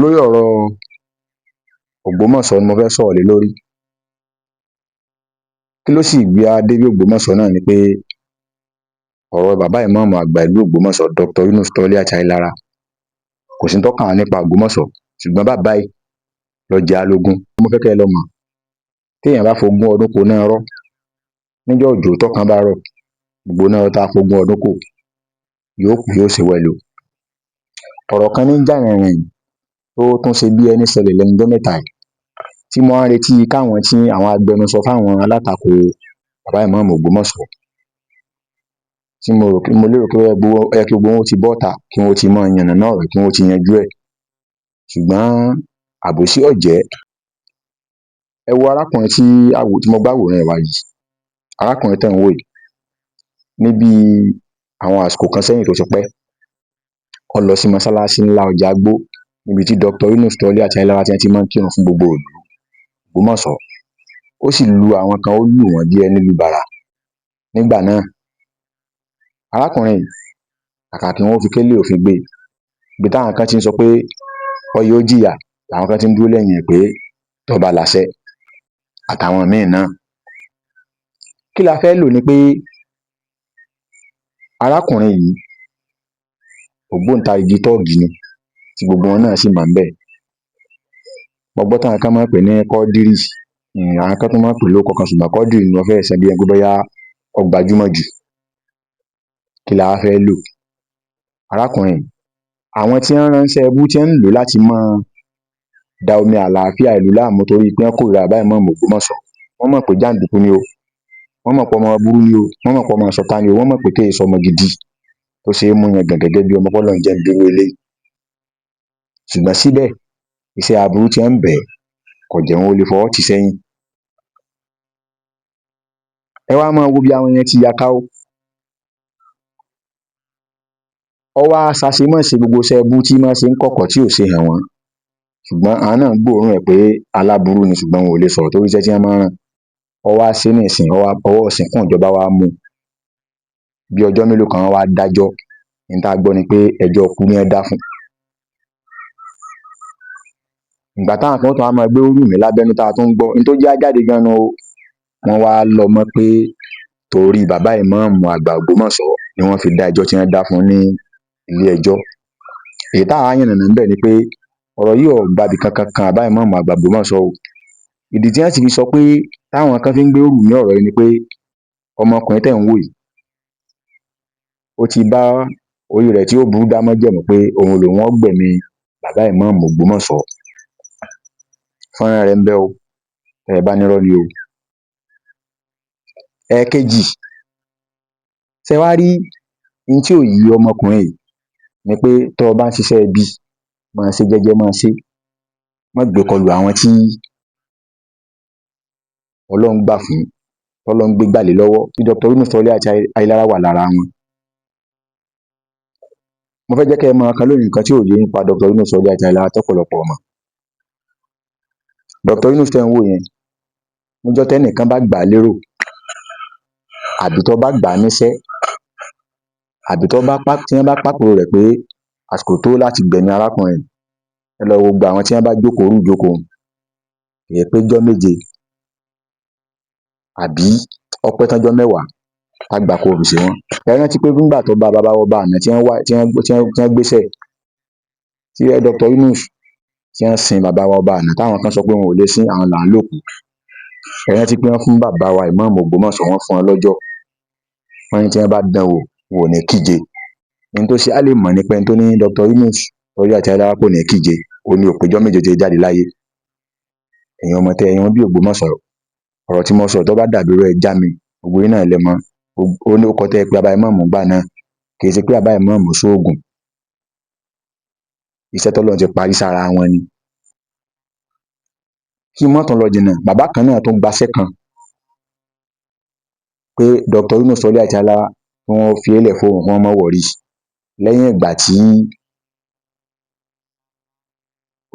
Lórí ọ̀rọ̀ Ògbómọ̀ṣọ́ ni mo fẹ́ sọ̀rọ̀ lé lórí. Kí ló sì gbé wa dé Ògbómọ̀ṣọ́ náà ni pé ọ̀rọ̀ bàbá ìmáàmù àgbà ìlú Ògbómọ̀ṣọ́, Dr. Yunus Toliat Ayílára. Kò sí tó kàn wá nípa Ògbómọ̀ṣọ́, ṣùgbọ́n bàbá yìí ló jẹ á lógún. Mo fẹ́ kẹ́ ẹ lọ mọ̀, téèyàn bá fogún ọdún kó náà rọ́ níjọ́ òjò tọ́kan bá rọ̀, gbogbo náà tá a fogún ọdún kò yóò kú, yóò ṣe wẹ̀lú. Ọ̀rọ̀ kan ní jà rìnrìn tó tún ṣe bí ẹni ṣẹlẹ̀ lẹ́nu ọjọ́ mẹ́ta yìí, tí mo wá ń retí káwọn tí àwọn agbẹnusọ fáwọn alátakò bàbá ìmáàmù Ògbómọ̀ṣọ́, tí mo rò pé mo lérò pé ó yẹ kí gbogbo wọn ti bọ́ta, kí wọ́n ti máa yànnàná ọ̀rọ̀, kí wọ́n ti yanjú ẹ̀, ṣùgbọ́n àbòsí ọ̀jẹ́. Ẹ wo arákùnrin tí mo gbàwòrán ẹ̀ wá yìí, arákùnrin tẹ́ ń wò yìí, níbi àwọn àsìkò kan sẹ́yìn tó ti pẹ́, ó lọ sí mọ́sálásí ńlá ọjà Agbó níbi tí Dr. Yunus Toliat Ayílára tí wọ́n ti máa ń kírun fún gbogbo ìlú Ògbómọ̀ṣọ́. Ó sì lu àwọn kan, ó lù wọ́n bí ẹni lu bàrà nígbà náà. Arákùnrin yìí, kàkà kí wọ́n fi kélé òfin gbé, ibi táwọn kan ti ń sọ pé ó yẹ ó jìyà, làwọn kan ti ń dúró lẹ́yìn ẹ̀ pé tọba làṣẹ àtàwọn míì náà. Kí la fẹ́ lò ni pé arákùnrin yìí ògbóǹtarìgì tọ́ọ̀gì ni, tí gbogbo wọn náà sì mọ̀ ńbẹ̀. Mo gbọ́ táwọn kan máa ń pè ní Kọ́dírì, àwọn kan tún máa ń pè lórúkọ kan, ṣùgbọ́n Kọ́dírì ni mo fẹ́ sọ bí ẹni pé bóyá ó gbajúmọ̀ jù. Kí la wá fẹ́ lò? Arákùnrin yìí, àwọn tí wọ́n ránṣẹ́ ẹbú tí wọ́n ń lò láti máa da omi àlàáfíà ìlú láàmú torí pé wọ́n kórìíra bàbá ìmáàmù Ògbómọ̀ṣọ́, wọ́n mọ̀ pé jàǹdùkú ni o, wọ́n mọ̀ pé ọmọ burú ni o, wọ́n mọ̀ pé ọmọ ìsọ̀ta ni o, wọ́n mọ̀ pé kìí ṣọmọ gidi tó ṣe é mú yangàn gẹ́gẹ́ bí ọmọ bọ́lọ́run jẹ́ ń bírú eléyìí. Ṣùgbọ́n síbẹ̀, iṣẹ́ aburú tí wọ́n ń bẹ̀ kò jẹ́ wọn ó lè fọwọ́ tì í sẹ́yìn. Ẹ wá máa wo bí àwọn yẹn ti yàká o. Ó wá ṣàṣemọ́ṣe gbogbo iṣẹ́ ẹbú tí máa ṣe ń kọ̀kọ̀ tí ò ṣe hàn wọ́n, ṣùgbọ́n àwọn náà ń gbóòórùn ẹ̀ pé aláburú ni, ṣùgbọ́n wọn ò lè sọ̀rọ̀ torí iṣẹ́ tí wọ́n máa ń rán. Ó wá ṣe nísìn, ọwọ́ ṣìnkún ìjọba wá mú. Bí ọjọ́ mélòó kan wọ́n wá dájọ́, ní tá a gbọ́ ni pé ẹjọ́ ikú ni wọ́n dá fún. Ìgbà táwọn kan tún wá máa gbé Wùmí lábẹ́nú tá a tún ń gbọ́, ní tó jẹ́ á jáde gan nu o, wọ́n wá lọ mọ́ pé torí bàbá ìmáàmù àgbà Ògbómọ̀ṣọ́ ni wọ́n fi dá ẹjọ́ tí wọ́n dá fún ní ilé ẹjọ́. Èyí táwa yànnàná ńbẹ̀ ni pé ọ̀rọ̀ yìí ò gbabì kankan kan bàbá ìmáàmù àgbà Ògbómọ̀ṣọ́ o. Ìdí tí wọ́n sì fi sọ pé táwọn kan fi ń gbé Wùmí ọ̀rọ̀ yìí ni pé ọmọkùnrin tẹ́ ń wò yìí, ó ti bá orí rẹ̀ tí ó burú dá májẹ̀mú pé òun lòun ó gbẹ̀mí bàbá ìmáàmù Ògbómọ̀ṣọ́. Fọ́nrán rẹ̀ ń bẹ o, tẹ́ ẹ bá nírọ́ ni o. Ẹ̀ẹ̀kejì, ṣẹ wá rí in tí ò yé ọmọkùnrin yìí ni pé tọ́ ọ bá ń ṣiṣẹ́ ibi, máa ṣe jẹ́jẹ́, máa ṣe, má gbé kọlù àwọn tí Ọlọ́run gbà fún, tọ́lọ́run gbégbà lé lọ́wọ́, tí Dr. Yunus Toliat Ayílára wà lára wọn. Mo fẹ́ jẹ́ kẹ́ ẹ mọ nǹkan lónìí, nǹkan tí ò yé nípa Dr. Yunus Toliat Ayílára tọ́pọ̀lọpọ̀ ò mọ̀. Dr. Yunus tẹ́ ń wò yẹn, níjọ́ tẹ́nìkan bá gbà á lérò, àbí tó bá gbà á níṣẹ́, àbí tó bá tí wọ́n bá pàpòrò rẹ̀ pé àsìkò tó láti gbẹ̀mí arákùnrin yìí, ẹ lọ wo gbogbo àwọn tí wọ́n bá jókòó rú ìjókòó un, kì í péjọ́ méje àbí ó pẹ́ tán jọ́ mẹ́wàá tágbákò ó fi ṣe wọ́n. Ẹ rántí pé nígbà tó bá baba wa ọba àná tí wọ́n wá tí wọ́n gbéṣẹ̀ tí Dr. Yunus tí wọ́n sin bàbá wa ọba àná, táwọn kan sọ pé wọn ò lè sin, àwọn là ń lòkú. Ẹ rántí pé wọ́n fún bàbá wa ìmáàmù Ògbómọ̀ṣọ́, wọ́n fún wọn lọ́jọ́, wọ́n ní tí wọ́n bá dán wò, wọn ò ní kíje. N tó ṣe á lè mọ̀ ni pé ẹni tó ní Dr. Yunus Toliat Ayílára kò ní kíje, òun ni ò péjọ́ méje tí ó jáde láyé. Ẹ̀yin ọmọ tẹ́ ẹ̀yin ọmọ bíbí Ògbómọ̀ṣọ́, ọ̀rọ̀ tí mo sọ tó bá dàbí irọ́, ẹ já mi, gbogbo yín náà lẹ mọ̀ ó lórúkọ tẹ́ ẹ pé bàbá ìmáàmù ńgbà náà. Kì í ṣe pé bàbá ìmáàmù ṣoògùn, iṣẹ́ tọ́lọ́run ti parí sára wọn ni. Kí n má tún lọ jìnnà, bàbá kan náà tún gbaṣẹ́ kan pé Dr. Yunus Toliat Ayílára kí wọ́n fi é lẹ̀ fóun, kí wọ́n má worry. Lẹ́yìn ìgbà tí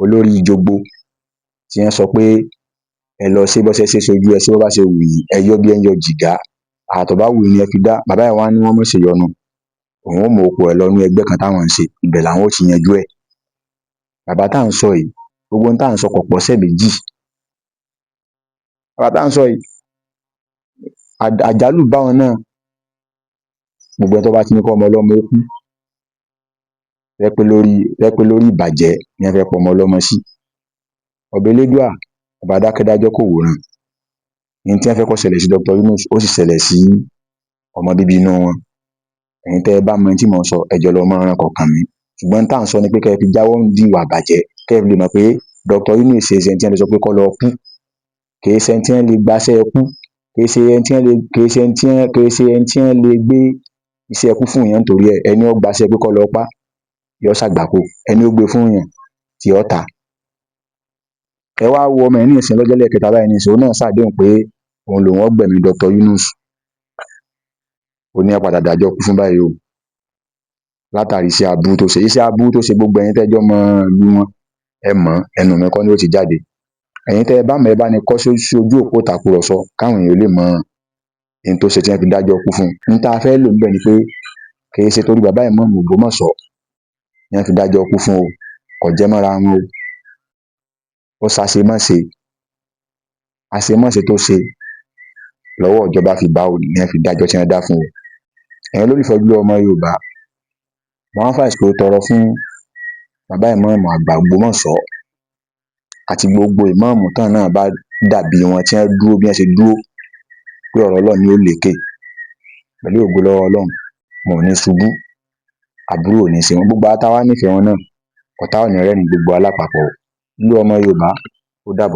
olórí Ìjogbo tí wọ́n sọ pé ẹ lọ ṣe bọ́sẹ́ ṣe ṣojú ẹ ṣe bó bá ṣe wù yín, ẹ yọ́ bí ẹní yọ jìgá, àrà tó bá wù yín ni ẹ fi dá. Bàbá yẹn wá ní wọ́n má ṣèyọnu, òun ó mú oko ẹ̀ lọ ní ẹgbẹ́ kan táwọn ń ṣe, ibẹ̀ làwọn ó ti yanjú ẹ̀. Bàbá tá à ń sọ yìí, gbogbo ohun tá à ń sọ kò pọ́sẹ̀ méjì. Bàbá tá à ń sọ yìí, àjálù bá wọn náà. Gbogbo ẹni tó bá ti ní kọ́ ọmọ ọlọ́mọ ó kú, tó jẹ́ pé lórí ìbàjẹ́ ni wọ́n fẹ́ pọmọ ọlọ́mọ sí. Ọba Elédùà, ọba adákẹ́dájọ́ kò wòran. N tí wọ́n fẹ́ kó ṣẹlẹ̀ sí Dr. Yunus, ó sì ṣẹlẹ̀ sí ọmọ bíbí inú wọn. Ẹ̀yin tẹ́ ẹ bá mọ ohun tí mò ń sọ, ẹ jọ lọ máa rán kọ̀ọ̀kan mi. Ṣùgbọ́n tá à ń sọ ni pé kẹ́ ẹ fi jáwọ́ nídìí ìwà ìbàjẹ́, kẹ́ ẹ fi lè mọ̀ pé Dr. Yunus ṣe ẹni tí wọ́n lè sọ pé kó lọ kú, kì í ṣe ẹni tí wọ́n lè gbaṣẹ́ kú, kì í ṣe ẹni tí wọ́n lè gbé iṣẹ́ kú fún yẹn nítorí ẹ̀. Ẹni ó gbaṣẹ́ pé kó lọ pa yóò ṣàgbákò, ẹni ó gbé fún yẹn tí ó ta. Ẹ wá wo ọmọ yìí nísìnyí lọ́jọ́ lẹ́ẹ̀kẹta báyìí nísìnyí, òun náà ṣàdéhùn pé òun lòun ó gbẹ̀mí Dr. Yunus. Ó ní wọ́n padà dájọ́ ikú fún báyìí o, látàrí iṣẹ́ aburú tó ṣe. Iṣẹ́ aburú tó ṣe, gbogbo ẹ̀yin tẹ́ jọ́ mọ ìlú wọn, ẹ mọ̀, ẹnu mi kọ́ ni ó ti jáde. Ẹ̀yin tẹ́ ẹ bá mọ̀, ẹ bá ní kọ́ sí ojú òpó ìtàkùrọ̀sọ káwọn èèyàn lè mọ ohun tó ṣe tí wọ́n fi dájọ́ ikú fún un. N tá a fẹ́ lò níbẹ̀ ni pé kì í ṣe torí bàbá ìmáàmù Ògbómọ̀ṣọ́ ni wọ́n fi dájọ́ ikú fún o, kò jẹ́ mọ́ra wọn o. Ó ṣàṣemáṣe, àṣemáṣe tó ṣe lọ́wọ́ ìjọba fi bá o, ní wọ́n fi dájọ́ tí wọ́n dá fún o. Ẹ̀yin olólùfẹ́ Ojúlówó Ọmọ Yorùbá, mo wá ń fàsìkò tọrọ fún bàbá ìmáàmù àgbà Ògbómọ̀ṣọ́ àti gbogbo ìmáàmù táwọn náà bá dàbí wọn tí wọ́n dúró bí wọ́n ṣe dúró pé ọ̀rọ̀ Ọlọ́run ni ó lékè. Pẹ̀lú ògo lọ́wọ́ Ọlọ́run, wọn ò ní ṣubú, àbúrò ò ní ṣe wọn. Gbogbo àwa tá a wá nífẹ̀ẹ́ wọn náà, ọ̀tá ò ní rẹ́rìn gbogbo wa lápapọ̀ o. Ojúlówó Ọmọ Yorùbá, ó dàbọ̀.